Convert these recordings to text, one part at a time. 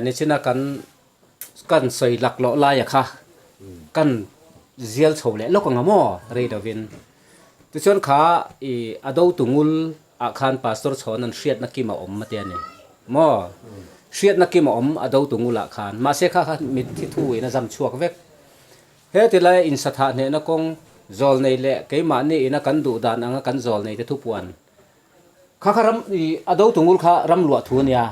Nichina kan kan sawi laklawh laia kha kan zial chho leh lawk ang a maw rei lovin. Tichuan kha i a dotu ngul ah khan Pastor chhawn an hriatna kim a awm a ti a ni maw? Hriatna kim a awm a dotu ngul ah khan mahse kha kha mitthi thu in a zam chhuak vek. He ti lai insathah hnehna kawng zawl nei leh keimahni ina kan duh dan anga kan zawl nei te thupuan kha kha ram i a dotu ngul kha ram luah thu a nia.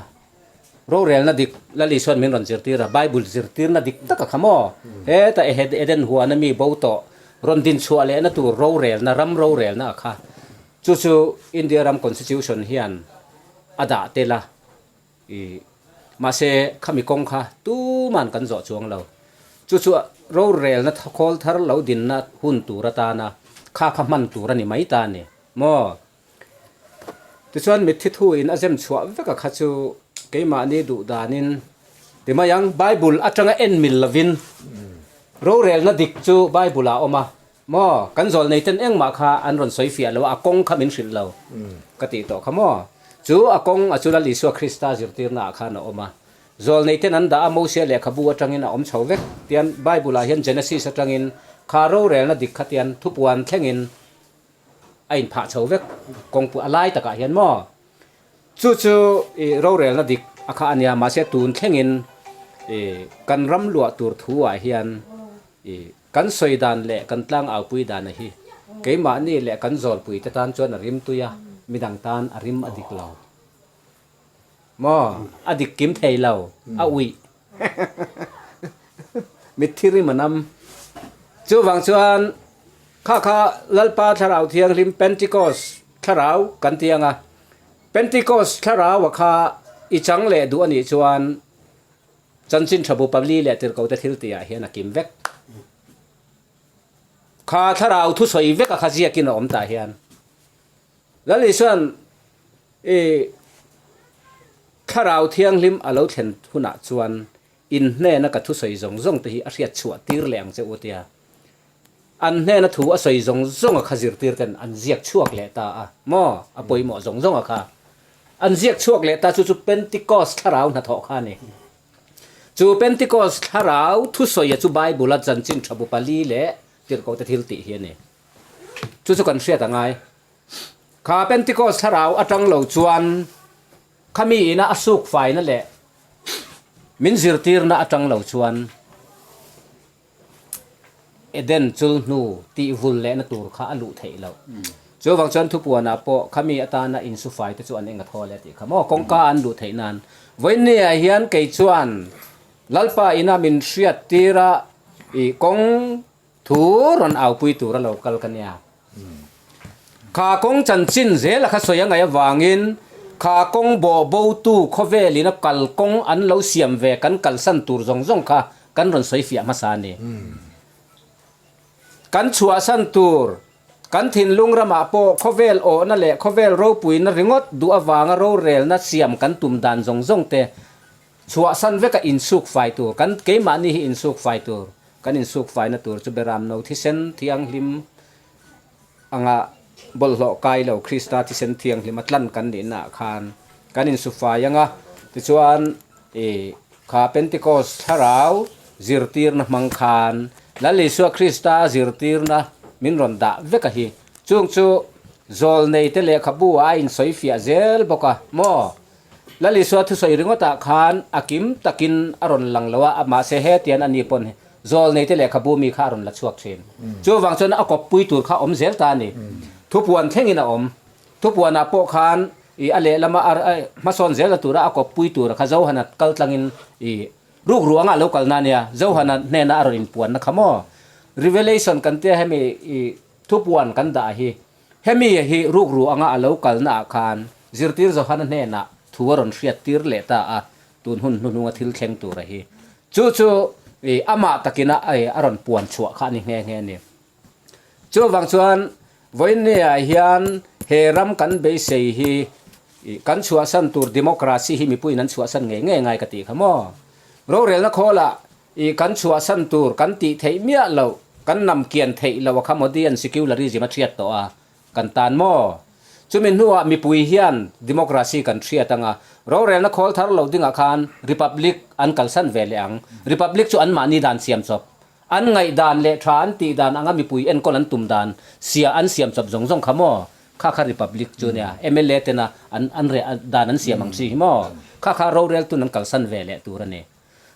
Rorelna dik Lal Isuan min rawn zirtir a, Bible zirtirna dik tak a kha maw? Heta Eden huana mi bo tawh rawn dinchhuah lehna tur rorelna, ram rorelna a kha. Chu chu India ram Constitution hian a dah tel a, i mahse khami kawng kha tuman kan zawh chuang lo. Chu chu rorelna khawl thar lo dinna hun tur atana kha kha hman tur a ni mai ta a ni maw? Tichuan mitthi thu in a zem chhuah vek a kha chu keimahni duh danin ti mai ang, Bible atanga en mil lovin rorelna dik chu Bible ah a awm a maw? Kan zawl nei ten engmah kha an rawn sawi fiah lo a, a kawng kha min hrilh lo ka tih tawh kha maw? Chu a kawng a chu Lal Isua Krista zirtirna ah khan a awm a, zawl nei ten an dah a Mosia lehkhabu atangin a awm chho vek tian Bible ah hian Genesis atangin kha rorelna dik kha tian thupuan thlengin a inphah chho vek kawngpui a lai takah hian maw chu chu i rorelna dik a kha a nia mahse tun thlengin i kan ram luah tur thu ah hian i kan sawi dan leh kan tlang aupui dan a hi keimahni leh kan zawlpui te tan chuan a rim tui a midang tan a rim a dik lo maw a dik kim thei lo a uih Mitthi rim an am. Chuvang chuan kha kha Lalpa Thlarau Thianghlim Pentecost thlarau kan ti ang a. Pentecost thlarau a kha i chang leh duh a nih chuan Chanchin Tha Bu pali leh Tirhkote thil tihah hian a kim vek. Kha thlarau thusawi vek a kha ziakin a awm tah hian. Lal Isuan i Thlarau Thianghlim a lo thlen hunah chuan in hnena ka thusawi zawng zawng te hi a hriat chhuah tir leh ang che u tia an hnena thu a sawi zawng zawng a kha zirtir ten an ziak chhuak leh ta a maw a pawimawh zawng zawng a kha an ziak chhuak leh ta chu chu Pentecost thlarau hnathawh kha a ni. Chu Pentecost thlarau thusawi a chu Bible a chanchin tha bu pali leh tirhkohte thil tih hi a ni. Chu chu kan hriat a ngai. Kha Pentecost thlarau atang lo chuan khami ina a suk faina leh min zirtirna atang lo chuan Eden chul hnu tih vul lehna tur kha a luh theih loh. Chuvang chuan thupuanah pawh khami atana insu fai te chu an eng a thaw leh tih kha maw kawngka an luh theih nan. Vawiinniah hian kei chuan Lalpa ina min hriattir a i kawng Thu rawn aupui tur a lo kal ka nia. Kha kawng chanchin zel a kha sawi a ngaih avangin kha kawng bawh botu khawvelin a kal kawng an lo siam ve kan kalsan tur zawng zawng kha kan rawn sawi fiah hmasa a ni. Kan chhuahsan tur kan thinlung ramah pawh khawvel awhna leh khawvel ropuina ringawt duh avanga rorelna siam kan tum dan zawng zawng te Chhuahsan veka insuk fai tur, kan keimahni hi insuk fai tur, kan insuk faina tur chu Beramno thisen thianghlim anga bawlhhlawh kai lo Krista thisen thianghlim a tlan kan nihna ah khan kan insu fai anga, tichuan i kha Pentecost thlarau zirtirna hmang khan Lal Isua Krista zirtirna min rawn dah veka hi, chung chu zawlneite lehkhabu ah a insawi fiah zel bawk a maw? Lal Isua thusawi ringawtah khan a kim takin a rawn lang lo a, mahse hetian a ni pawn zawlneite lehkhabu mi kha a rawn la chhuak thin. Chuvang chuan a kawppui tur kha a awm zel ta a ni. Thupuan thlengin a awm. Thupuanah pawh khan i a lehlama a hmasawn zelna tura a kawppui tura kha Johana kal tlangin i rukru anga a lo kalna a nia. Johana hnena a rawn inpuanna kha maw? Revelation kan tia hemi i thupuan kan dah hi Hemi hi rukru anga a lo kalna ah khan zirtir Johana hnenah thu a rawn hriat tir leh ta a, tun hun hnuhnunga thil thleng tura hi chu chu i amah takina a rawn puan chhuah kha a ni nghe nghe a ni. Chuvang chuan vawiinniah hian he ram kan beisei hi i kan chhuahsan tur democracy hi mipuiin an chhuahsan ngei ngei ngai ka tih kha maw? Rorelna khawlah I kan chhuahsan tur kan tih theih miah loh, kan nam kian theih loh a kha Modi an secularism a thiat tawh a, kan tan maw? Chumi hnuah mipui hian democracy kan hriat anga rorelna khawl thar lo dingah khan republic an kalsan ve leh ang. Republic chu anmahni dan siam chawp, an ngaihdan leh tha an tih dan anga mipui enkawl an tum dan sia an siam chawp zawng zawng kha maw? Kha kha republic chu nia mla tena an an reh dan an siam ang chi hi maw? Kha kha roreltun an kalsan ve leh tur a ni.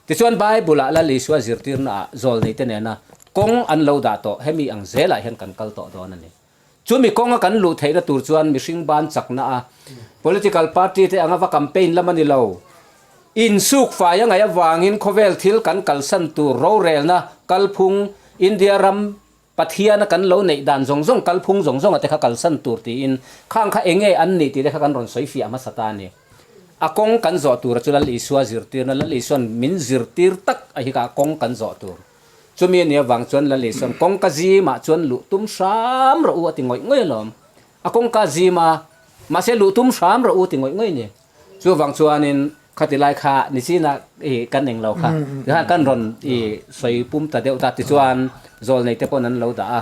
Tichuan Bible-ah Lal Isua zirtirnaah zawlneite nena kawng an lo dah tawh hemi ang zelah hian kan kal tawh dawn a ni. Chumi kawnga kan luh theihna tur chuan mihring ban chakna a political party te anga va campaign lam a ni lo. Insuk fai a ngaih avangin khawvel thil kan kalsan tur rorelna kalphung India ram Pathiana kan lo neih dan zawng zawng kalphung zawng zawnga te kha kalsan tur tiin khang kha enge an nih tih te kha kan rawn sawi fiah hmasa ta a ni. A kawng kan zawh tura chu Lal Isua zirtirna, Lal Isua'n min zirtir tak a hi kha a kawng kan zawh tur. Chumi a nih avang chuan Lal Isua'n kawngka zimah chuan luh tum hram rawh u a ti ngawih ngawih alawm. A kawngka zima, mahse luh tum hram rawh u ti ngawih ngawih a ni. Chuvang chuanin khati lai kha nichinah i kan eng lo kha tikhan kan rawn i sawi pum ta deuh ta tichuan zawlnei te pawn an lo dah a.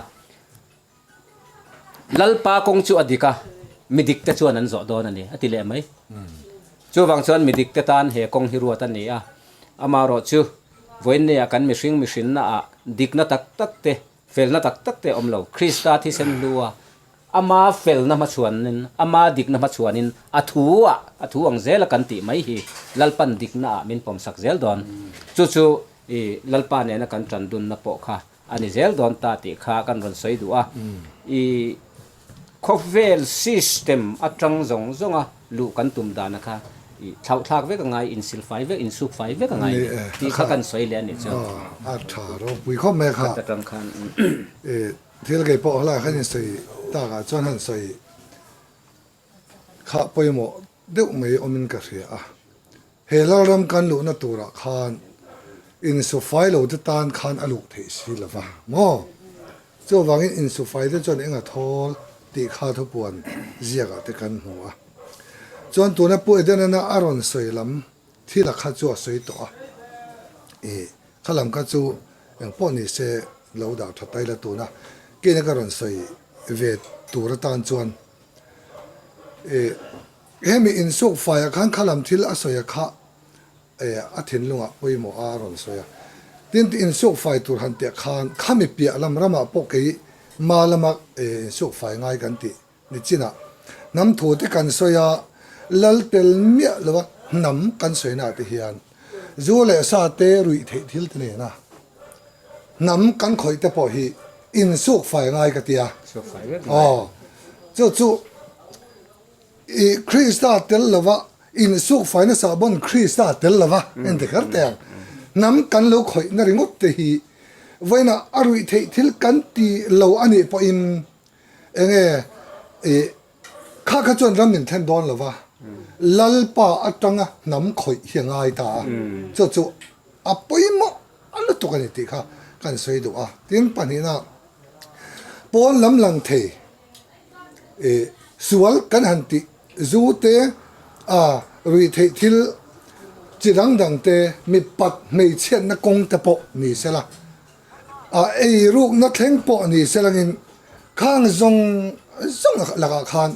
Lalpa kawng chu a dik a, mi dik te chuan an zawh dawn a ni a ti leh mai. Chuvang chuan mi dik te tan he kawng hi ruat a ni a, amaherawh chu vawiinneia kan mihring mihrinna ah dikna tak tak te Felna tak tak te awm lo. Krista thisen hlua ama felna hmachhuanin, ama dikna hmachhuanin a thu ah, a thu ang zela kan tih mai hi Lalpan dikna ah min pawmsak zel dawn. Chu chu i Lalpa nena kan tan dunna pawh kha a ni zel dawn ta tih kha kan rawn sawi duh a. I khawvel system atang zawng zawnga luh kan tum dana kha i thlauhthlak vek a ngai, insilfai vek, insukfai vek a ngai tih kha kan sawi leh a nih chu. A tha ropui khawp mai kha. Ka tang khan. Thil kei pawh helaiah khan insawi takah chuan han sawi kha pawimawh deuh mai awmin ka hria a. He Lalram kan luhna turah khan insufai lo te tan khan a luh theih si lo va maw? Chuvangin insufai te chuan eng a thawl tih kha thupuan ziakah te kan hmu a. Chuan tuna Pu Edenana a rawn sawi lam thil a kha chu a sawi tawh a. Ih, kha lam kha chu eng pawh ni se lo dah tha tai la tuna kina ka rawn sawi ve tur atan chuan ih, Hemi insuk faiah khan kha lam thil a sawi a kha a thinlungah pawimawh a rawn sawi a. Tin, insuk fai tur han teh khan khami piah lam ramah pawh kei ma lama insuk fai ngai kan tih ni chinah hnam thu te kan sawi a, lal tel miah lova hnam kan sawina te hian zu leh sa te ruih theih thil te nena hnam kan khawih te pawh hi insuk fai ngai ka tia. Aw, chu chu. I Krista tel lova insuk faina sahbawn Krista tel lova en ti kher teh ang. Hnam kan lo khawihna ringawt te hi vawiinah a ruih theih thil kan ti lo a nih pawhin enge i kha kha chuan ram min thlen dawn lova Lalpa atanga hnam khawih hi a ngai ta a, chu chu a pawimawh a lutuk a ni tih kha kan sawi duh a. Tin, pahnihna pawn lam lang thei. I sual kan han tih zu te a ruih theih thil chi dang dang te mipat hmeichhiatna kawng te pawh ni sela, a ei rukna thleng pawh ni selangin khang zawng zawng lakah khan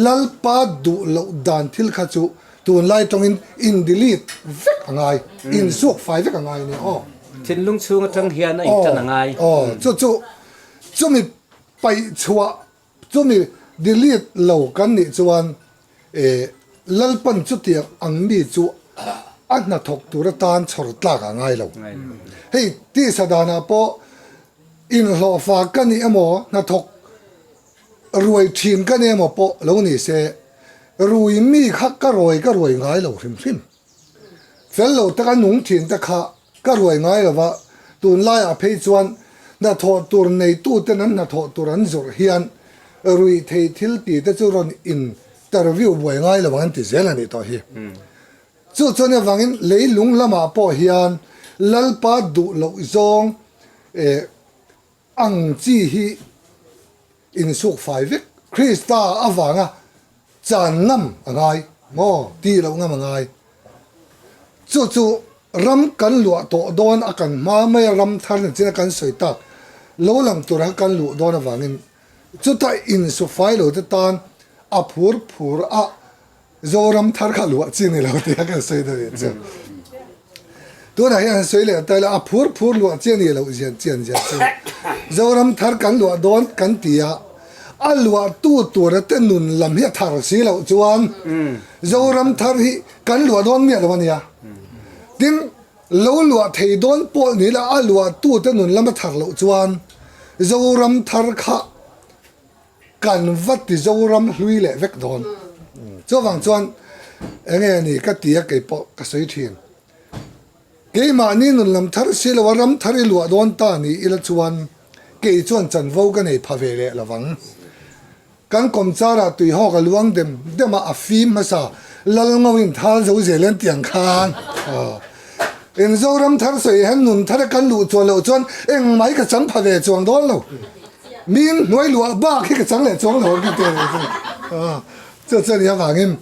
Lalpa duh loh dan thil kha chu tunlai tawngin in delete vek a ngai, in suak fai vek a ngai a nia aw. Thinlung chhung atang hian a intan a ngai. Aw, chu chu chumi Paih chhuah chumi delete lo kan nih chuan eh Lalpan chutiang ang mi chu a hnathawk tur atan chhawr tlak a ngai lo. Hei tisa danah pawh inhlawhfa ka nih emaw hnathawk ruai thin ka nih emaw pawh lo ni se rui mi kha ka rawi ka ruai ngai lo hrim hrim. Fel lo taka nung thin te kha ka ruai ngai lo va, tunlaiah phei chuan hnathawh tur neituten an hnathawh tur an zawrh hian ruih thei thil ti te chu rawn interview buai ngai lo ang an ti zel a nih tawh hi. Chu chuan avangin leilung lamah pawh hian Lalpa duh loh zawng eh ang chi hi insuk fai vek. Krista avanga chan ngam a ngai maw? Tih loh ngam a ngai. Chu chu ram kan luah tawh dawn a kan hma maia ram thar ni chin a kan sawi tak lo lang tura kan luh dawn avangin chuta insu fai lo te tan a phur phur a Zoram thar kha luah chi ni lo tia kan sawi deuh ih chu. Tunah hian han sawi leh ta ila a phur phur luah chi a ni loh zian chian zia chu Zoram thar kan luah dawn kan ti a, a luah tu tura te nun lam hi a thar si loh chuan Zoram thar hi kan luah dawn miah lo a nia. Tin, lo luah thei dawn pawh ni ila a luah tu te nun lam a thar loh chuan Zoram thar kha Kan va ti Zoram hlui leh vek dawn. Chuvang chuan enge a ni ka ti a kei pawh ka sawi thin. Keimahni nun lam thar si lo a ram thar i luah dawn ta ni ila chuan kei chuan chanvo ka nei pha ve leh lovang. Kan kawmchar ah tuihawk a luang dem dem a a fim hmasa Lalngo in thal zo zel en tiang khan. In Zoram thar sawi hian nun thar a kan luh chuan loh chuan engmah hi ka chang pha ve chuang dawn lo. Min hnuai luah bak hi ka chang leh chuang lo ang ka ti a ni chu. Chu chu a nih avangin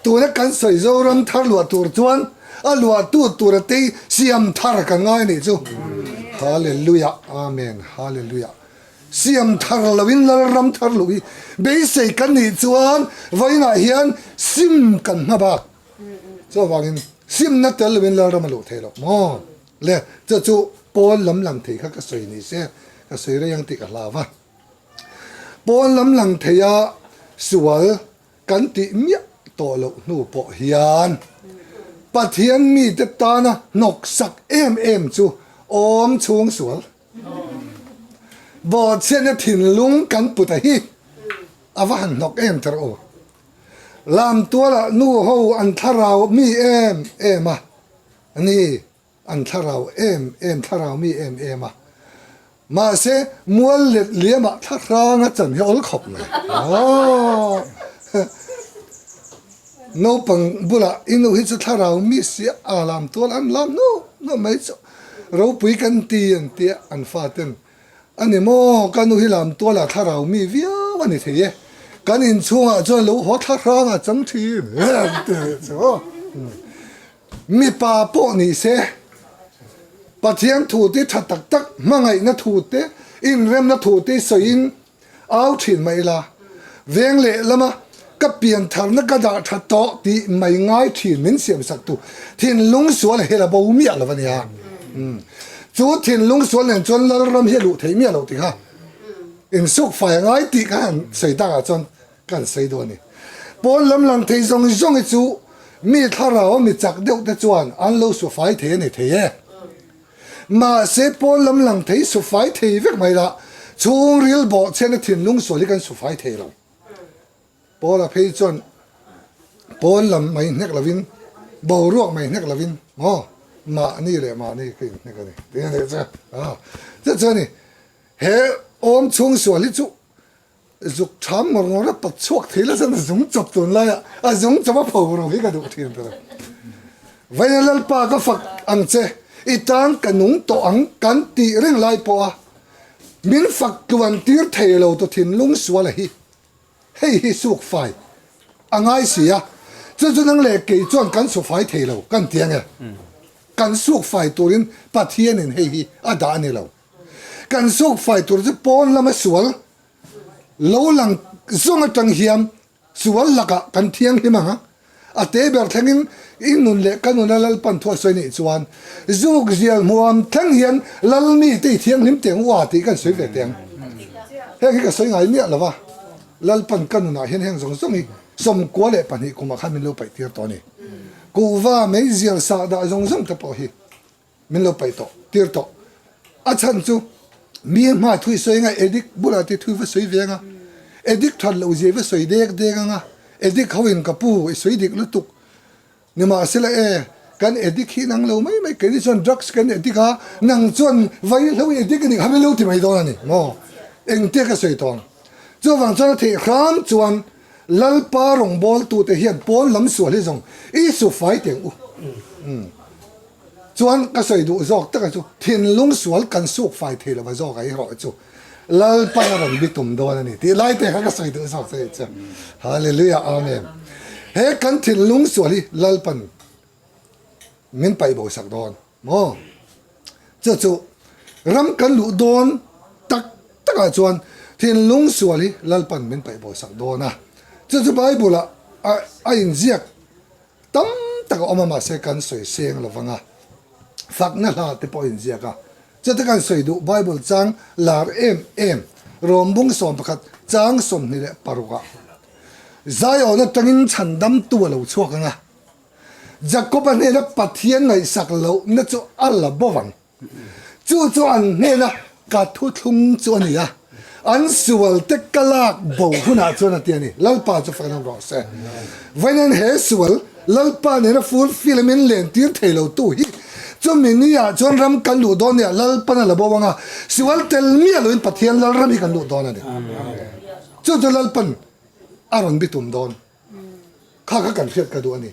tuna kan sawi Zoram thar luah tur chuan a luahtu tura tei siam thar kan ngai a nih chu. Hallelujah Amen Hallelujah Siam thar loin Lalram thar luh hi beisei kan nih chuan vawiinah hian sim kan hma bak. Chuvangin simna tel loin Lalram a luh theih loh maw? Le, chu chu pawn lam lang thei kha ka sawi ni se, ka sawi rei ang tih ka hlau va. Pawn lam lang theia sual kan tih miah tawh loh hnu pawh hian Pathian mite tana hnawksak em em chu awm chhung sual. Bawhchhiatna thinlung kan put a hi a va han hnawk em tawh u. Lamtualah nu ho an thlarau mi em em a. A ni, an thlarau em em, thlarau mi em em a. Mahse, mual let liamah thla hranga chan hi awl khawp mai. Aww! Naupang bulah i nu hi chu thlarau mi si a lam tual an lam hnuh hnuh mai chu ropui kan ti an tia an faten A ni maw, ka nu hi lam tualah thlarau mi viau a ni thei e. Kan inchhungah chuan lo haw thla hrangah chang thin ti leh chu. Mipa pawh ni se, Pathian thu te tha tak tak, hmangaihna thu te, inremna thu te sawiin au thin mai ila, veng leh lama ka piantharna ka dah tha tawh tih mai ngai thin min siamsak tu thinlung sual hel a bo miah lo a nia. Chu thinlung sual nen chuan Lalram hi a luh theih miah lo tih kha insuk fai a ngai tih kha han sawi takah chuan ka han sawi dawn a ni. Pawn lam lang thei zawng zawng hi chu mi thlarau a mi chak deuh te chuan an lo su fai thei a ni thei e. Mahse, pawn lam lang thei su fai thei vek mai la, chhungril bawhchhiatna thinlung sual hi kan su fai thei lo. Paula phei chuan pawn lam mai hnek lovin, boruak mai hnek lovin, maw, mahni leh mahni ka inhnek a ni, tih a nih chu. Chu chuan i he awm chhung sual hi chu Zuk ṭham ngawr ngawr a pat chhuak thei la chuan a zung chawp tun lai a, a zung chawp a pho ro hi ka duh ṭhin ta lo. Vaia Lalpa ka fak ang che, i tan ka nung tawh ang kan tih reng lai pawh a min fak tluan tir thei lo tu thinlung sual a hi, hei hi suk fai a ngai si a, chu chu nang leh kei chuan kan su fai thei lo kan ti ange, kan suk fai turin Pathianin hei hi a dah a ni lo. Kan suk fai tur chu pawn lama sual lo lang zawng atang hian sual lakah kan thianghlim ang a, a te ber thlengin i nun leh ka nuna Lalpan thu a sawi nih chuan zuk zial hmuam thleng hian Lalmi te i thianghlim teng ua tih kan sawi ve teng. Heng hi ka sawi ngai miah lo va, Lalpan ka nunah hian heng zawng zawng hi 92 kumah khan min lo paih tir tawh a ni. Kuhva meizial sahdah zawng zawng te pawh hi Min lo paih tawh, tir tawh. A chhan chu mi hma thui sawi anga addict bulah te thui va sawi ve anga, addict that loh zia va sawi dek dek anga, addict ho in ka pu i sawi dik lutuk nimahsela e kan addict hi nang lo mai mai keini chuan drugs kan addict a, nang chuan vaihlo i addict a nih kha min lo ti mai dawn a ni maw? Engtia ka sawi tawh ang. Chuvang chuan a theih hram chuan Lalpa rawngbawltute hian pawn lam sual hi zawng i su fai teng u. Chuan ka sawi duh zawk taka chu thinlung sual kan suk fai thei lova zawk a erawh chu Lalpan a rawn bitum dawn a ni tih lai te kha ka sawi duh zawk che chu. Hallelujah Amen. He kan thinlung sual hi Lalpan min paih bo sak dawn maw? Chu chu ram kan luh dawn tak takah chuan thinlung sual hi Lalpan min paih bo sak dawn a. Chu chu Bible-ah a a inziak tam tak a awm a, mahse kan sawi seng lo vang a, fakna hla te pawh a inziak a. Chute kan sawi duh Bible chang lar em em Rawmbung 11 chang 26 ah Zion atangin chhandamtu a lo chhuak ang a, Jakob-a hnena Pathian ngaihsak lohna chu a la bo vang. Chu chu an hnena ka thuthlung chu a ni a, an sualte ka lak bo hunah chuan a ti a ni. Lalpa chu fak nam rawh se. Vawiin he sual Lalpa nena fulfill a min lentir thei lo tu hi chumi ni ah chuan ram kan luh dawn nia Lalpan a la bo ang a, sual tel miah loin Pathian Lalram hi kan luh dawn a ni. Chu chu Lalpan a rawn bitum dawn. Kha kha kan hriat ka duh a ni.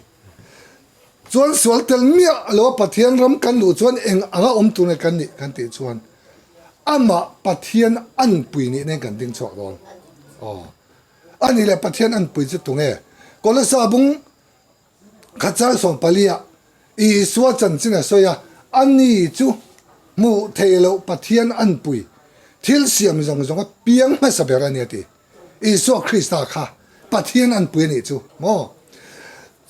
Chuan sual tel miah lo a Pathian ram kan luh chuan eng anga awm tur nge kan nih kan tih chuan amah Pathian anpui nih nen kan ding chhuak dawn. Aw. A nih leh Pathian anpui chu tunge? Kolosa bung khat chang 14 ah Isua chanchin a sawi a, ani chu hmuh theih loh Pathian anpui thil siam zawng zawng a piang hmasa ber a ni a ti. Isua Krista kha Pathian anpui a nih chu maw?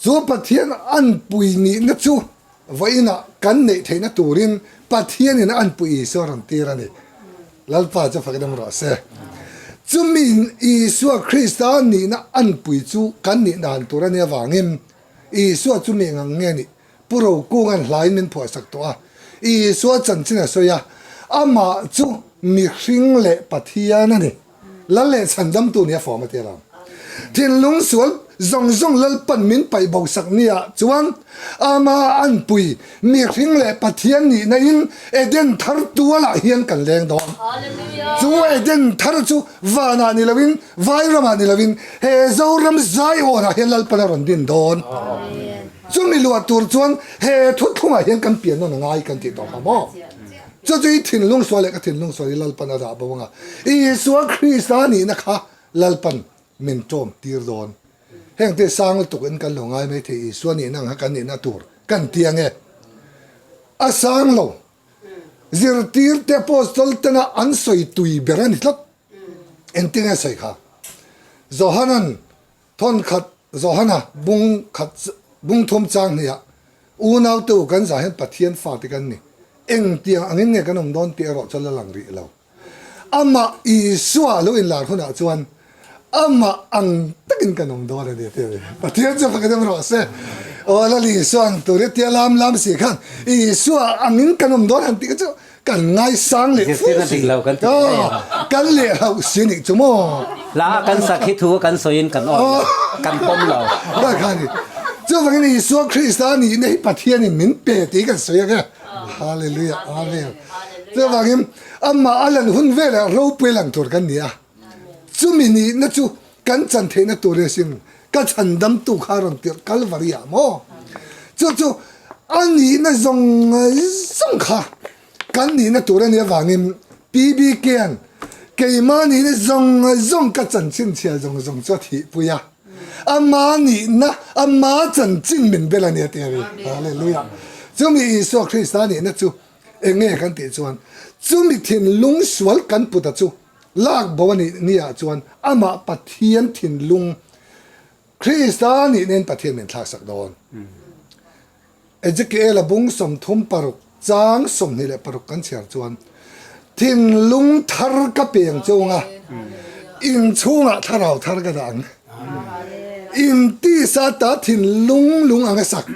Chu Pathian anpui nihna chu vawiinah kan neih theihna turin Pathianin a anpui Isua rawn tir a ni. Lalpa chu fak dam rawh se. Chumi Isua Krista nihna anpui chu kan nih dan tur a nih avangin Isua chu mi engang nge nih? Pu Rokunga'n hlain min phuahsak tawh a, Isua chanchin a sawi a, amah chu mihring leh Pathian a ni. Lal leh chhandamtu nia fawm a ti lo. Thinlung sual zawng zawng Lalpan min paih bo sak nia chuan ama anpui mihring leh Pathian nihna in Eden thar tualah hian kan leng dawn. Chu Eden thar chu vanah ni loin Vairamah ni loin he Zoram Zion-ah hian Lalpan a rawn din dawn. Chumi luah tur chuan he thuthlungah hian kan pian nawn a ngai kan tih tawh kha maw? Chu chu i thinlung sual leh ka thinlung sual hi Lalpan a dah bo ang a, Isua Krista nihna kha Lalpan min ṭawm tir dawn. Heng te sang lutuk in kan lo ngai mai thei, Isua nihna ang kha kan nihna tur kan ti ang e. A sang lo. Zirtirte Apostol tena an sawi tui ber a ni tlat. Engtin nge sawi kha? Johanan Thawn khat Johana bung khat bung thum chang hniah unaute u kan zah hian Pathian fate kan ni. Engtiang angin nge kan awm dawn tih erawh chu la lang rih lo. Amah Isua lo inlar hunah chuan amah ang takin kan awm dawn a ni tih a ni. Pathian chu fak deuh rawh se. Aw Lal Isua ang tur hi tia lam lam si khan Isua angin kan awm dawn han tih kha chu Kan ngaisang leh fu si. Kan leh hauh si nih chu maw. Hla kan sak hi thu kan sawiin kan awih lo, kan pawm lo. Ka kha ni. Chuvangin Isua Krista nihna hi Pathianin min pe tih kan sawi ang e. Hallelujah. Amen. Chuvangin amah a lan hun velah ropui lang tur kan ni a. Chumi nihna chu kan chan theihna tur asin ka chhandamtu kha rawn tirh Kalvari ah maw? Chu chu a nihna zawng zawng kha kan nihna tur a nih avangin PBK-a'n keimah nihna zawng zawng ka chanchin chhia zawng zawng chu a thihpui a, ama nihna ama chanchin min bel a ni a ti a ni. Hallelujah! Chumi Isua Krista nihna chu eng nge kan tih chuan chumi thinlung sual kan put a chu Lak bo a nih ni ah chuan amah Pathian thinlung Krista nih nen Pathian min thlaksak dawn. Ezekiel-a bung 36 chang 26 kan chhiar chuan thinlung thar ka peng chung a, inchhungah thlarau thar ka dah ang. In tisa ta thinlung lung ang a sak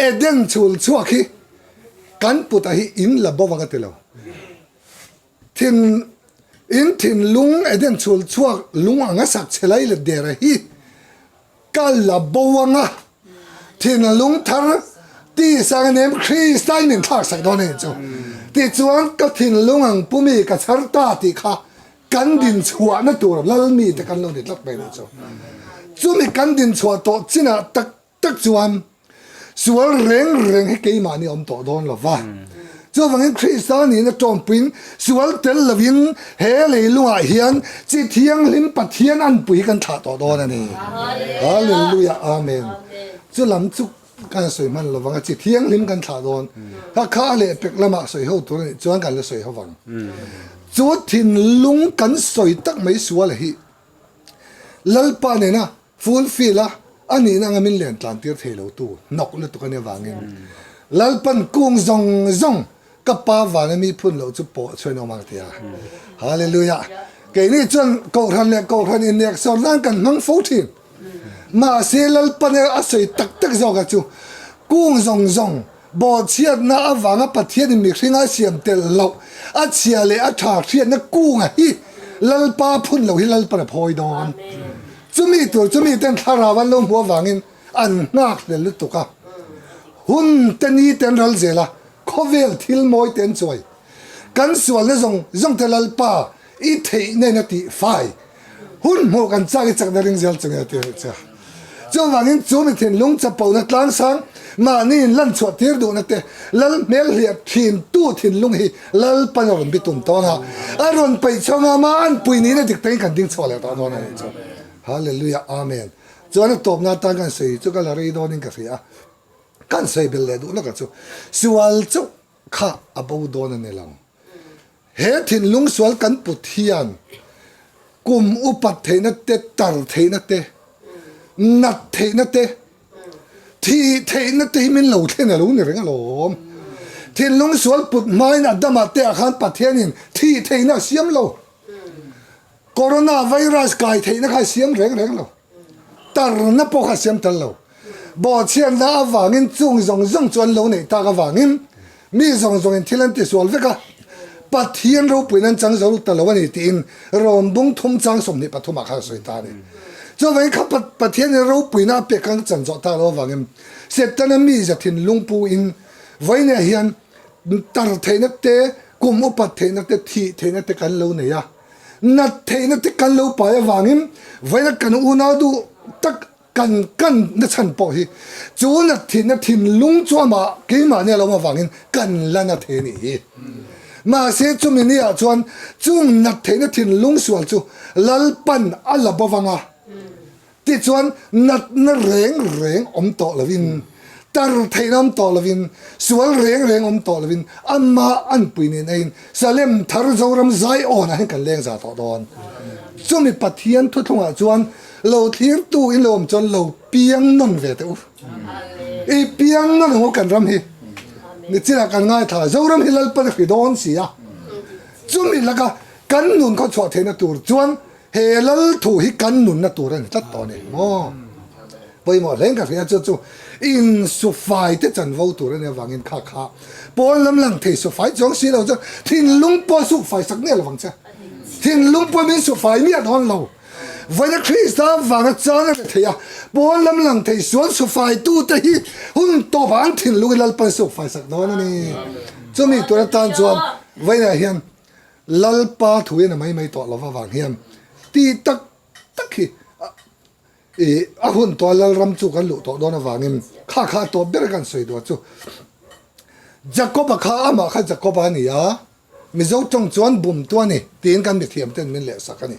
Eden chhul chhuak hi kan put a hi in la bo ang a ti lo. Thin in thinlung Eden chhul chhuak lung anga sak chhe lai let der a hi ka la bo anga thinlung thar ti sang a nem Krista in min thlak sak dawn a ni chu. Tichuan ka thinlung ang pumi ka chhar ta tih kha kan din chhuahna tur Lalmi te kan lo ni tlat mai a ni chu. Chumi kan din chhuah tawh chinah tak Tak chuan sual reng reng hi keimahni awm tawh dawn lo va. Chuvangin Krista nihna tawmpuiin sual tel lovin he leilungah hian chi thianghlim Pathian anpui hi kan thlah tawh dawn a ni. Hallelujah Amen. Chu lam chu kan sawi hman lo vang a, chi thianghlim kan thlah dawn. Kha kha a lehpek lamah sawi ho tur a nih chuan kan la sawi ho vang. Chu thinlung kan sawi tak mai sual hi Lalpa nena. Fulfill a, a nihna anga min len tlan tir thei lo tu hnawk lutuk a nih avangin Lalpan kung zawng zawng ka pa vana mi phun loh chu pawh chhuain awm ang ti a. Hallelujah! Keini chuan Kohhran leh Kohhran inneksawr nan kan hmang fo thin. Mahse Lalpan a sawi tak tak zawk a chu kung zawng zawng Bawhchhiatna avanga Pathianin mihring a siam tel loh, a chhia leh a tha hriatna kunga hi Lalpa phun lo hi Lalpan a phawi dawn. Chumi tur chu miten thlarau an lo hmuh avangin an nghak hlel lutuk a. Hun te ni te an ral zel a, khawvel thil mawi te an chuai. Kan sualna zawng zawng te Lalpa i theihna in a tih fai. Hun hmuh kan chak i chakna ring zel chunge a ti rih che. Chuvangin chu mi thinlung chapona tlangsang mahni in lan chhuah tir duhna te lal hmel hliah thin tu thinlung hi Lalpan a rawn bi tum tawn a, a rawn peih chhawng a, mah an pui nihna dik takin kan ding chhuah leh tawh dawn a nih chu. Hallelujah Amen. Chuan a tawpna atan kan sawi chu ka la rei dawnin ka hria a, kan sawi belh leh duhna ka chu sual chauh kha a bo dawn a ni lo. He thinlung sual kan put hian kum upat theihna te, tar theihna te, nat theihna te, thih theihna te hi min lo thlen a lo ni reng alawm. Thinlung sual put hmain Adama te ah khan Pathianin thih theihna a siam lo. Corona virus kai theihna kha a siam reng reng lo. Tarna pawh kha a siam tel lo. Bawhchhiatna avangin chung zawng zawng chu an lo neih tak avangin mi zawng zawngin thil an tisual vek a, Pathian ropuiin an chang zo ta lo a ni tiin Rom bung thum chang 23 ah khan a sawi ta a ni. Chuvangin kha Pathianin ropuina a pek khan chan zawh tak lo avangin Setana mizia thinlung puin vawiinah hian tar theihna te, kum upat theihna te, thih theihna te kan lo nei a. Nat theihna te kan lo pai avangin vawiina kan unau duh tak kan kan na chhan pawh hi chu nat theihna thinlung chu amah keimahni a lo awm avangin kan la na thei a nih hi. Mahse chumi niah chuan chung nat theihna thinlung sual chu Lalpan a la bo vang a. Tichuan, natna reng reng awm tawh lovin, tar theihna awm tawh lovin, sual reng reng awm tawh lovin, amah anpui nen aiin Salem thar Zoram Zion-ah hian kan leng za tawh dawn. Chumi Pathian thuthlungah chuan lo thlirtu in lo awm chuan lo piang nawn ve teh u. I piang nawn ang u kan ram hi. Nichinah kan ngaithla, Zoram hi Lalpan a hri dawn si a. Chumi laka kan nun khaw chhuah theihna tur chuan He lal thu hi kan nunna tur a ni tlat tawh a ni maw? Pawimawh hleng ka hria chu chu insufai te chanvo tur a nih avangin kha kha pawn lam lang thei sufai chuang si lo chuan thinlung pawh sufai sak miah lovang che. Thinlung pawh min sufai miah dawn lo. Vawiina Krista vanga chang a ri thei a, pawn lam lang thei sual sufai tute hi hun tawpah an thinlung hi Lalpan sufai sak dawn a ni. Chumi tur atan chuan vawiinah hian Lalpa thu hian a mai mai tawh lova vang hian ti tak tak hi i a hun tawh a Lalram chu kan luh tawh dawn avangin kha kha a tawp ber kan sawi duh chu Jakoba kha amah kha Jakoba a ni a, Mizo tawng chuan bumtu a ni tiin kan mithiam ten min lehsak a ni.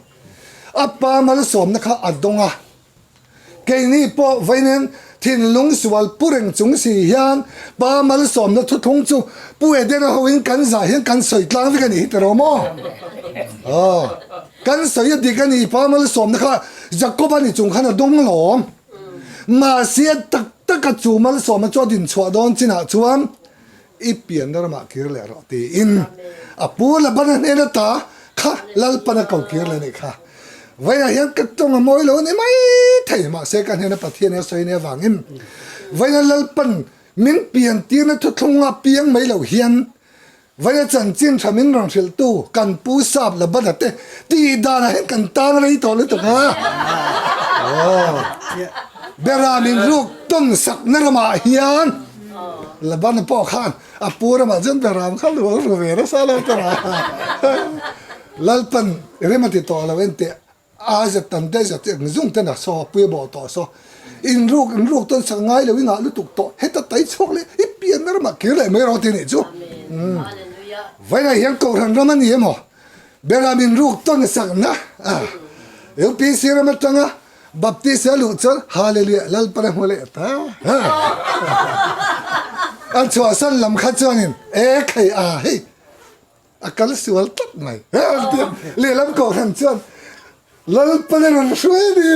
A pa malsawmna kha a dawng a. Keini pawh vawiin thinlung sual pu reng chung si hian Pa malsawmna thuthlung chu Pu Edena hoin kan zah hian kan sawi tlang vek a nih hi tiraw maw? Aw, kan sawi a dik a ni, Pa malsawmna kha Jakoba ni chung khan a dawng alawm. Mahse tak taka chu malsawmna chu a dinchhuah dawn chinah chuan I pianna ramah kir leh rawh tiin a pu Labana hnen ata kha Lalpana ko kir leh a nih kha. Vawiinah hian ka tawng a mawi lo a ni mai thei, mahse ka hnena Pathian hi a sawi nia vangin vawiina Lalpan min pian tirna thuthlunga piang mai lo hian vawiina chanchin tha min rawn hrilhtu kan pu Sap Labana te tih danah hian kan tang rei tawh lutuk a. Aw, Bera min ruk tawn sakna ramah hian Laban pawh khan a pu ramah chuan beram kha lu a ru ve nasa lo ta a. Lalpan rem a ti tawh lo en teh a zet tam te zet eng zung ten a saw pui a bawh tawh saw in ruk in ruk tawn sak ngai lo i ngah lutuk tawh heta tai chhuak leh i pianna ramah kir leh mai rawh ti nih chu. Vawiinah hian Kohhran ram a ni emaw beram in ruk tawn sakna UPC ram atanga Baptist a luh chuan Hallelujah Lalpan a hmu leh ta. A chhuahsan lam kha chuanin e khei a hei a kal sual tlat mai. Lehlam kohhran chuan. Lalpan a rawn hruai a ni.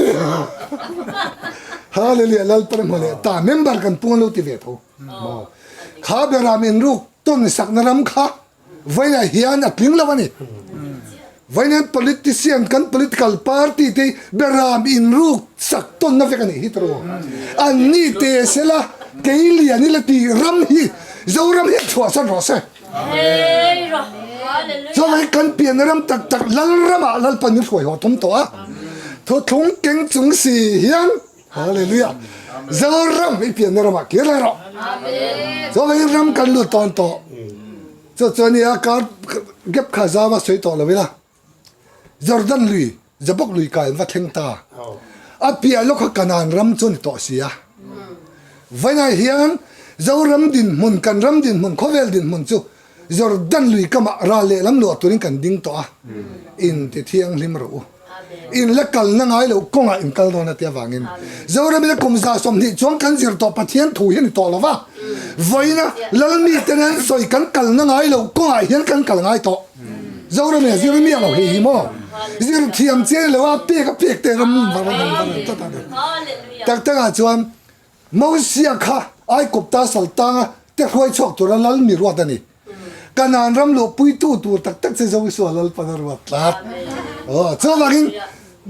Hallelujah Lalpan a hmu leh ta member kan pung an lo ti ve tho. Maw kha beram inruk tawn sakna ram kha vawiinah hian a tling lo a ni. Vawiin politician kan political party te beram inruk sak tawnna vek a nih hi tawrh. An ni te sela kei lian ila tih ram hi Zoram hi a chhuahsan rawh se. Chuan kan pianna ram tak tak Lalramah Lalpan min hruai haw thum tawh a, thuthlung keng chung si hian Hallelujah Zoram i pianna ramah kir leh rawh. Chuan ram kan lut tawn tawh. Chu chuan nia kar gap kha zau a sawi tawh lo ila. Jordan lui, Jabok lui kai an va thleng ta. A piah lawk kha Kanaan ram chu a ni tawh si a. Vawiinah hian Zoram dinhmun, kan ram dinhmun, khawvel dinhmun chu Jordan lui kamah ral lehlam luah turin kan ding tawh a. In ti thianghlim rawh u. In la kalna ngai loh kawngah in kal dawn a ti avangin Zoramin a kum 20 chuang kan zir tawh Pathian thu hi a ni tawh lo va. Vawiina Lalmite nen sawi kan kalna ngai loh kawngah hian kan kal ngai tawh. Zoram e zir miah lo hei hi maw zir thiam chian lo a pek a pek te ram tak tak ah chuan Mosia kha Aikupta saltanga te hruai chhuak tura lal mi ruat a ni Kanaan ram luh puitu tur tak tak che Joshua Lalpan a ruat tlat aw chuvangin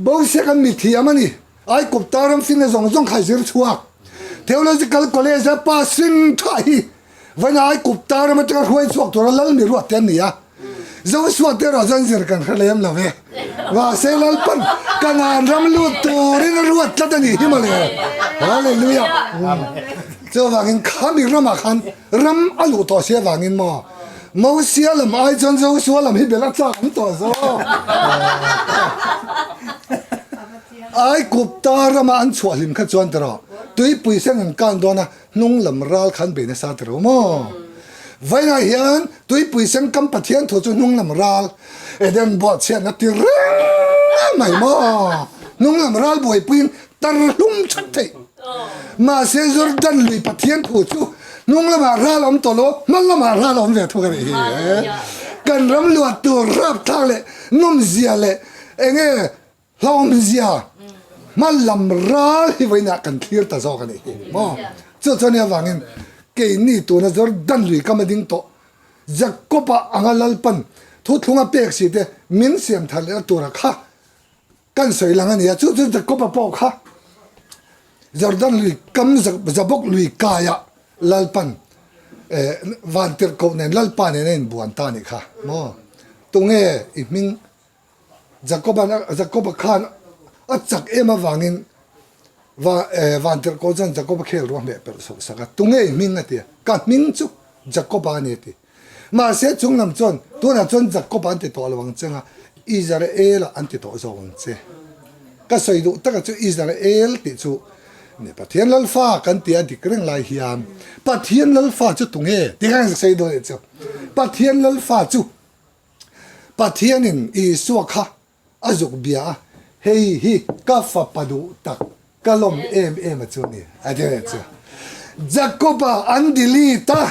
Mosia kan mi thiam a ni Aikupta ram finna zawng zawng kha zir chhuak Theological College a passing tha hi Vainai Kupta ram atanga hruai chhuak tura lal mi ruat te an ni a, Joshua te erawh chuan zir kan hre lem lo ve. Mahse Lalpan Kanaan ram lut turin a ruat tlat a nih hi mawle. Hallelujah! Chuvangin khami ramah khan ram a luh tawh si avangin maw Mosia lam ai chuan Joshua lam hi belh a chak an tawh zawk. Ai Kupta rama an chhuah hlim kha chuan tiraw tuipui sen an kan dawn a, Hnung lam ral khan bei nasa ti ro maw? Vainah hian tuipui sen kam Pathian thu chu hnung lam ral Eden buahchhiatna ti reng mai maw? Hnung lam ral buaipuiin tar hlum that theih. Mahse Jordan lui Pathian thu chu hnung lamah ral awm tawh lo, hma lamah ral awm ve thung a nih hi. Kan ram luah tur rapthlak leh nawmzia leh enge Hlawmzia hma lam ral hi vawiinah kan thlir ta zawk a nih hi maw? Chu chuan i avangin keini tuna Jordan lui kam a ding tawh Jakob-a anga Lalpan thuthlung a pek si te min siam thar lehna tura kha kan sawi lang a ni a, chu chu Jakob-a pawh kha Jordan lui kam Jabok lui kaiah Lalpan vantirhkoh nen Lalpa nen a inbuan ta a nih kha maw? Tunge i hming Jakoba Jakoba khan a chak em avangin va vantirhkoh chuan Jakoba khel ruah hmeh pelh sawh sak a, tunge i hming a ti a, ka hming chu Jakoba a ni a ti. Mahse chunglam chuan tunah chuan Jakoba an ti tawh lo ang che nga, Israel-a an ti tawh zawk ang che. Ka sawi duh taka chu Israel tih chu ni Pathian Lalfa kan ti a dik reng lai hian Pathian Lalfa chu tunge tih kha ka sawi dawn anih chu. Pathian Lalfa chu Pathianin Isua kha a zuk bia a, Hei hi ka fapa duh tak, ka lawm em em a chu ni, a ti leh chu. Jakoba an delete a,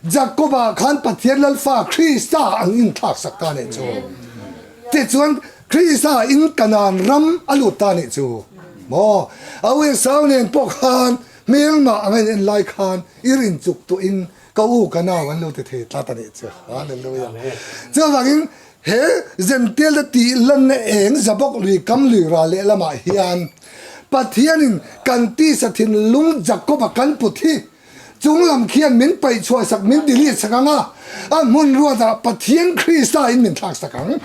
Jakoba khan Pathian Lalfa Krista an inthlak sak ta nih chu. Tichuan Krista in Kanaan ram a lut ta nih chu. Maw? A u Esau nen pawh khan hmelmah anga in en lai khan i rinchuk tuhin Ka u ka nau an lo ti thei tlat a nih chu. Hallelujah. Chuvangin he Zential te tih lanna eng Jabok lui kam lui ral leh lamah hian Pathianin kan tisa thinlung Jakoba kan put hi chunglam khian min paih chhuah sak min delete sak ang a, a hmun ruatah Pathian Krista in min thlak sak ang.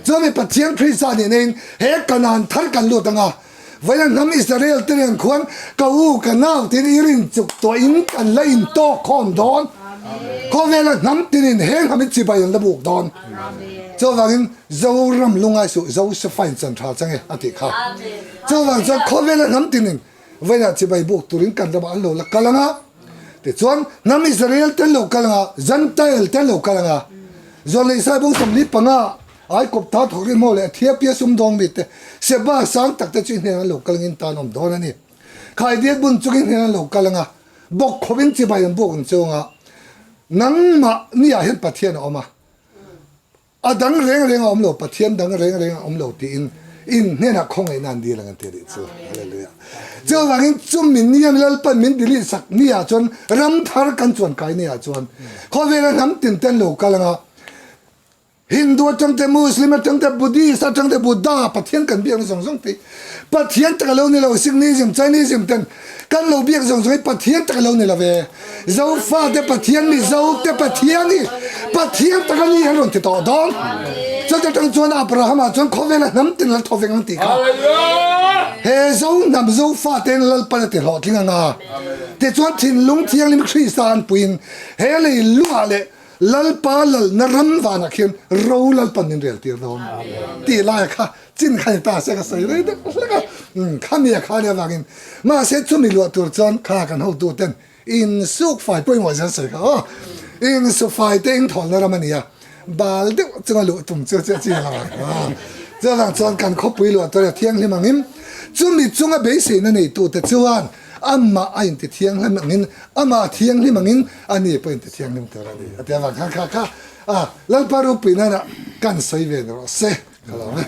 Chuan Pathian Krista nih neiin he Kanaan thar kan lut ang a, Vawiin hnam Israel te nen khuan ka u ka nau tin i rin chuk tawh in kan la in tawk khawm dawn. Khawvela hnam tin in he hnam in chibai an la buk dawn. Chuvangin Zoram lungai suh Josefa in chan tha chang e a tih kha. Chuvang chuan khawvela hnam tin in vawiinah chibai buk turin kan ramah an lo la kal ang a. Tichuan hnam Israel te an lo kal ang a, Gentile te an lo kal ang a. Zawlnei Saibawng 45 Ai kawp ta thawk rin maw leh Ethiopia sumdawng mite Seba sang tak te chu i hnenah an lo kal angin tan awm dawn a ni. Khaidiat bun chungin hnenah an lo kal anga bawk khawpin chibai an buk ang chu anga nangmah ni ah hian Pathian a awm a, a dang reng reng a awm lo, Pathian dang reng reng a awm lo tiin. In hnenah khawngaihna an dil ang an ti a nih chu. Hallelujah. Chuvangin chumi nia Lalpan min delete sak niah chuan ram thar kan chuan kai niah chuan khawvela hnam tin te an lo kal anga Hindu atang te Muslim atang te Buddhist atang te Buddha Pathian kan biakna zawng zawng te Pathian tak a lo ni lo Sikhism Chinism ten kan lo biak zawng zawng hi Pathian tak a lo ni lo ve Zofa te Pathian Mizo te Pathian hi Pathian tak a ni an rawn ti tawh dawn chuti atang chuan Abraham ah chuan khawvela hnam tin lal thaw veng ang tih kha he Zo hnam Zofa ten Lalpan a ti hlawhtling anga tichuan thinlung thianghlim Krista an puiin he lei lungah leh Lalpa lalna ram vanah khian ro Lalpan min rel tir dawn tih laia kha chin kha ni ta se ka sawi rei deuh hlek a, khami a kha nia vangin mahse chumi luah tur chuan kha kan hotu ten insuk fai pawimawh zel sawi kha aw insu fai te inthawlna ram a ni a, bal deuh chunga luh tum chu chu a chi lo ang chuvang chuan kan khawpui luah tur a thianghlim angin chumi chunga beiseina neitute chuan Amah a inti thianghlim angin, amah a thianghlim angin a ni pawh inti thianghlim tur a ni. A ti avang khan kha kha a Lalpa ropui nana kan sawi ve ni rawh se ka lo e.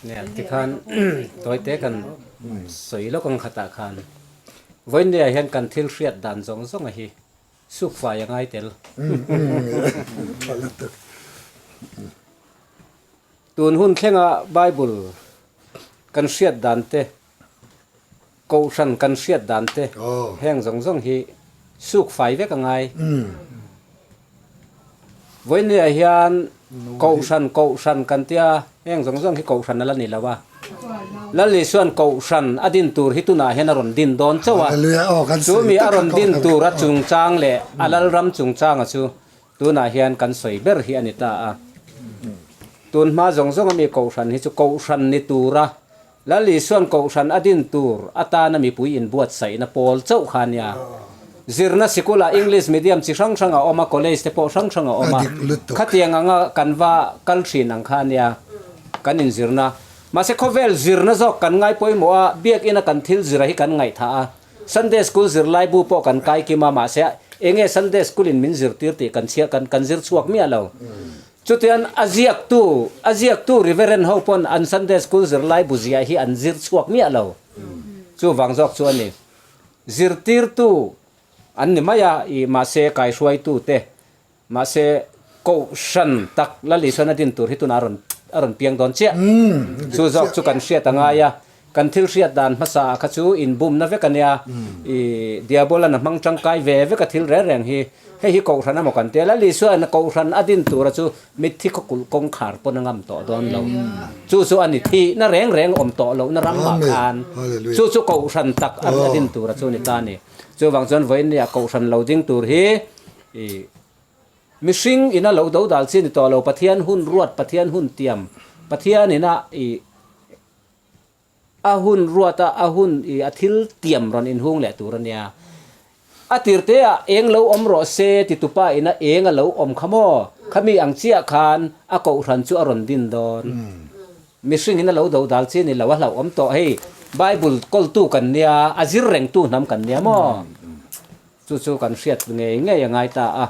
Nia tikhan tawite kan sawi lawk ang khatah khan vawinia hian kan thil hriat dan zawng zawng a hi sukfai a ngai tel. Tun hun thlenga Bible kan hriat dan te Kohhran kan hriat dan te heng zawng zawng hi suk fai vek a ngai. Vawinia hian Kohhran Kohhran kan tia heng zawng zawng hi Kohhran a la ni lo a. Lal Isuan Kohhran a din tur hi tunah hian a rawn din dawn chauh a. Chu mi a rawn din tur a chungchang leh a Lalram chungchanga chu tunah hian kan sawi ber hi a ni ta a. Tun hma zawng zawng ami Kohhran hi chu Kohhran ni tura Lal Isuan Kohhran a din tur atana mipui inbuatsaihna pawl chauh kha a nia. Zirna sikulah English medium chi hrang hrang a awm a, college te pawh hrang hrang a awm a. Khatiang anga kan va kal thin ang kha a nia kan inzirna. Mahse khawvel zirna zawk kan ngai pawimawh a, biakina kan thil zira hi kan ngaihthah a. Sunday school zirlai bu pawh kan kai kim a, mahse enge Sunday school in min zirtir tih kan chhiar kan zir chhuak miah lo. Chutian a ziaktu, a ziaktu Reverend ho pawn an Sunday School zirlai bu ziah hi an zir chhuak miah lo. Chuvang zawk chu a ni. Zirtirtu an ni mai a, i mahse kaihruaitu te, mahse kohhran tak Lal Isuan a din tur hi tunah a rawn a rawn piang dawn chiah. Chu zawk chu kan hriat a ngai a. Kan thil hriat dan hmasa ah kha chu inbumna vek a nia, i Diabolan a hmang tangkai ve vek a thil reng reng hi. Hei hi Kohhran emaw kan ti a, Lal Isuan Kohhran a din tura chu mitthi khawkulh kawngkhar pawn a ngam tawh dawn lo. Chu chu a ni, thihna reng reng awm tawh lohna ram ah khan chu chu Kohhran tak a din tura chu a ni ta a ni. Chuvang chuan vawiin nia Kohhran lo ding tur hi i mihring ina lo do dal chi a ni tawh lo, Pathian hun ruat, Pathian hun tiam, Pathian ina i A hun ruat a, a hun i a thil tiam rawn inhung leh tur a nia. A tirte ah eng lo awm rawh se ti tupa ina eng a lo awm kha maw? Khami ang chiah khan a kohhran chu a rawn din dawn. Mihring in a lo do dal chi ni lo, a hlauhawm tawh hei. Bible kawltu kan nia, a zir rengtu hnam kan nia maw? Chu chu kan hriat ngei ngei a ngai ta a.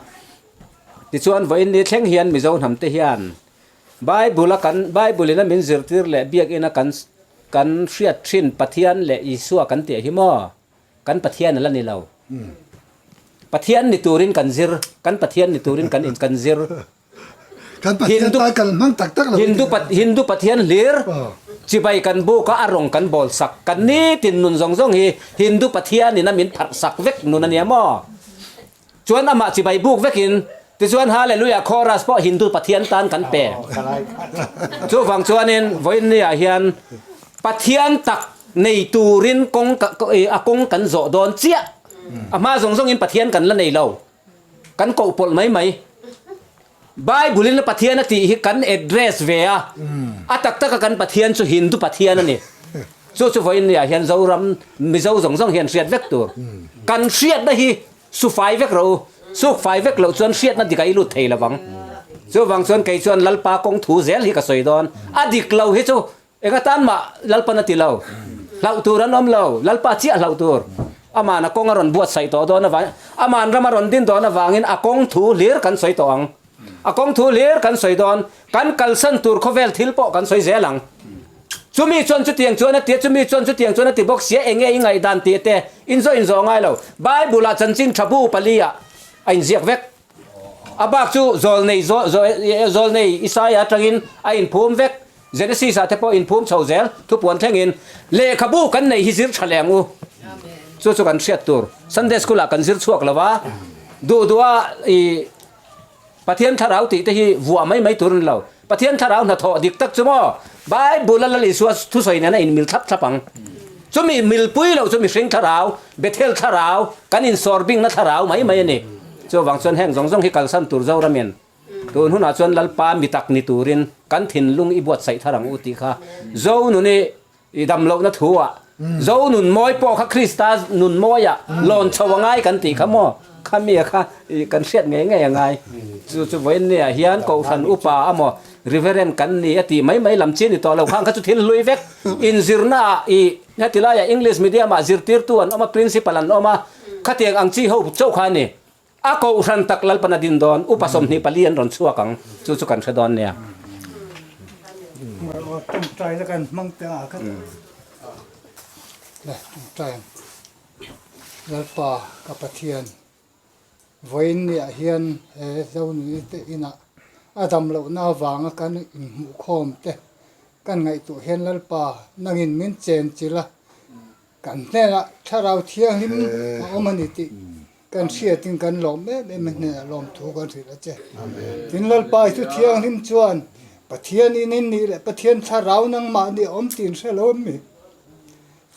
Tichuan vawiin ni thleng hian Mizo hnamte hian Bible a kan Bible in a min zirtir leh biakinn a kan kan hriat thin Pathian leh Isua kan tih hi maw? Kan Pathian a la ni lo. Pathian ni turin kan zir, kan Pathian ni turin kan in kan zir. Kan Pathian Hindu tan kan hmang tak tak lo. Hindu pat Hindu Pathian hlir chibai kan buk a a rawng kan bawl sak. Kan nitin nun zawng zawng hi Hindu Pathian in a min pharh sak vek nun a nia maw? Chuan amah chibai buk vekin, tichuan Hallelujah chorus pawh Hindu Pathian tan kan pe. Chuvang chuanin vawiinniah hian Pathian tak nei turin kawng a kawng kan zawh dawn chiah. A hma zawng zawngin Pathian kan la nei lo. Kan koh pawlh mai mai. Bible-in a Pathian a tih hi kan address ve a, a tak taka kan Pathian chu Hindu Pathian a ni. Chu chu vawiinniah hian Zoram Mizo zawng zawng hian hriat vek tur. Kan hriatna hi sufai vek rawh u, sukfai vek loh chuan hriatna dik a i lut thei lovang. Chuvang chuan kei chuan Lalpa kawng thu zel hi ka sawi dawn. A dik lo hi chu Enga tan mah Lalpan a ti lo. Hlauh tur an awm lo. Lalpa chiah hlauh tur. Aman a kawng a rawn buatsaih tawh dawn avangin, aman ram a rawn din dawn avangin a kawng thu hlir kan sawi tawh ang. A kawng thu hlir kan sawi dawn. Kan kalsan tur khawvel thil pawh kan sawi zel ang. Chumi chuan chutiang chuan a ti a, chumi chuan chutiang chuan a ti bawk sia, enge i ngaihdan tih te inzawh inzawh ngai lo. Bible-ah chanchin tha bu pali-ah a inziak vek. A bak chu zawlnei zawlnei Isaia atangin a inphum vek. Genesis-ah te pawh inphum chho zel thupuan thlengin lehkhabu kan nei hi zir tha leh ang u. Chu chu kan hriat tur. Sunday School-ah kan zir chhuak lo va, duh duha i Pathian thlarau tih te hi vuah mai mai tur a ni lo. Pathian thlarau hnathawh dik tak chu maw Bible-a Lal Isua thusawi nen a inmil thlap thlap ang. Chumi milpui loh chu mihring thlarau, Bethel thlarau, kan insawr bingna thlarau mai mai a ni. Chuvang chuan heng zawng zawng hi kalsan tur Zoramin tun hunah chuan Lalpa mi tak ni turin kan thinlung i buatsaih thar ang u tih kha Zonuni I dam lohna thu ah Zo nun mawi pawh kha Krista nun mawi ah lawn chho a ngai kan tih kha maw? Kha mi kha kan hriat ngei ngei a ngai. Chu chu vawiin ni ah hian Kohhran upa a maw Reverend kan ni a tih mai mai lam chi a ni tawh lo khang kha chu thil hlui vek. Inzirna ah i heti lai ah English medium ah zirtirtu an awm a, Principal an awm a, khatiang ang chi ho chauh kha a ni. A kohhran tak Lalpan a din dawn, upa 24 an rawn chhuak ang, chu chu kan hre dawn nia. Tawngtai la kan hmang teh ang kha le tawngtai ang Lalpa ka Pathian vawiin niah hian he Zonuni te inah a dam lohna avanga kan inhmuhkhawm te kan ngaihtuah hian Lalpa nangin min chen chilh a Kan hnenah Thlarau Thianghlim a awm a ni tih kan hriatin kan lawm em em a hnenah lawmthu kan hrilh a che. Tin Lalpa i thu thianghlim chuan Pathian in in nih leh Pathian Thlarau nangmah nih a awm tih in hre lo em mi?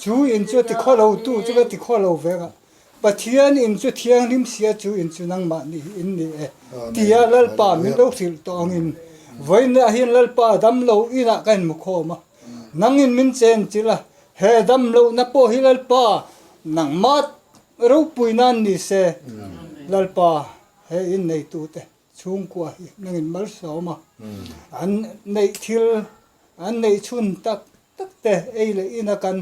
Chu in chu a ti khaw lo tu chu ka ti khaw lo vek a, Pathian in chu thianghlim sia chu in chu nangmah nih hi in ni e tia Lalpa min lo hrilh tawh angin vawiinah hian Lalpa damlo inah ka inhmu khawm a, nangin min chen chilh a, He damlohna pawh hi Lalpa nangmah ropui nan ni se, Lalpa he inneitute chhungkua hi nangin malsawm a, an neih thil, an neih chhun tak tak te ei leh ina kan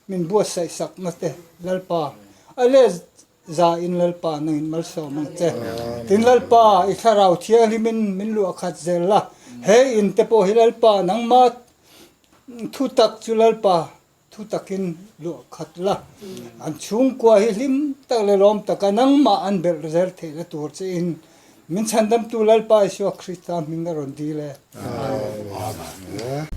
min buatsaih sakna te Lalpa a let za in Lalpa nangin malsawm ang che. Tin Lalpa i thlarau thianghlimin min luah khat zel la, he in te pawh hi Lalpa nangmah Thu tak chu Lalpa thu takin luah khat la, an chhungkua hi hlim tak leh lawm taka nangmah an belh zel theihna tur che in min chhandamtu Lalpa Isua Krista hming a rawn dil e. Amen.